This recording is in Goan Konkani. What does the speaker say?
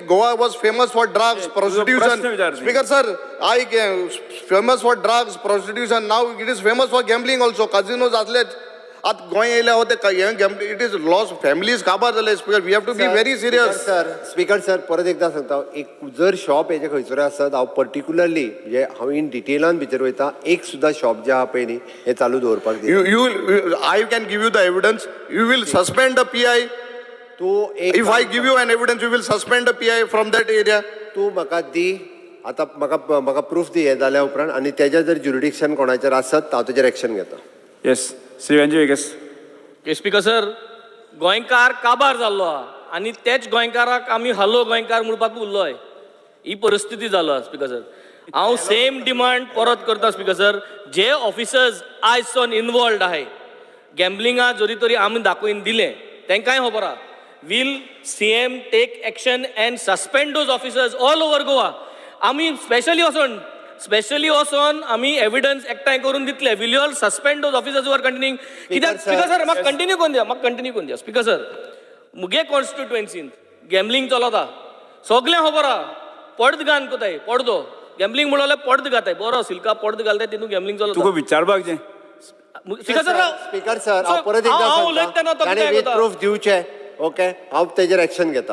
Goa was famous for drugs, prostitution. प्रश्न विचार ती. Speaker sir, I famous for drugs, prostitution. Now it is famous for gambling also. Casinos असलेच. आतां गोंय येयल्या हो ते it is loss, families काबार जाले. Speaker, we have to be very serious. Sir, speaker sir, परत एकदा सांगता, एक जर शॉप हेजे खंयसर आसत, हांव पर्टिक्युलरली म्हणजे हांव इन डिटेलान भितर वयता, एक सुद्दां शॉप जे आहा पळय न्ही, हें चालू दवरपाक दिना. You, I can give you the evidence. You will suspend the PI. तूं एक If I give you an evidence, you will suspend the PI from that area. तूं म्हाका दी आतां, म्हाका प्रूफ दी हें जाल्या उपरांत आनी तेज्या जर ज्युरिडिक्शन कोणाचेर आसत, हांव तेजेर एक्शन घेता. Yes, Shri Venzy Viegas. Speaker sir, गोंयकार काबार जाल्लो आहा आनी तेच गोंयकाराक आमी हलो गोंयकार म्हणपाक उरलोय, ही परिस्थिती जालो आहा. स्पीकर सर, हांव सेम डिमांड परत करता. स्पीकर सर, जे ऑफिसर्स आयज सावन इनवॉल्ड आहाय गॅम्बलिंगा, जरी तरी आमी दाखोवन दिलें तेंकांय खबर आहा, will CM take action and suspend those officers all over Goa? आमी स्पेशली वचोन आमी एविडन्स एकठांय करून दितले. Will you all suspend those officers are continuing? कित्याक स्पीकर सर, म्हाका कंटिन्यू करून दिया, म्हाका कंटिन्यू करून दिया. स्पीकर सर, मुगे कॉन्स्टिट्युएन्सीन गॅमलिंग चलता, सगळें खबर आहा. पडद घान कोताय, पडदो गॅमलिंग म्हणल्यार पडद घाताय, बरो सिल्का पडद घालताय, तितून गॅमलिंग तुका चलता. विचारपाक जाय. स्पीकर सर, राव. स्पीकर सर, हांव परत हांव एकदा उलयतना सांगता, तो ताणें कित्याक विथ वता? प्रूफ दिवचें, ओके, हांव तेजेर एक्शन घेता.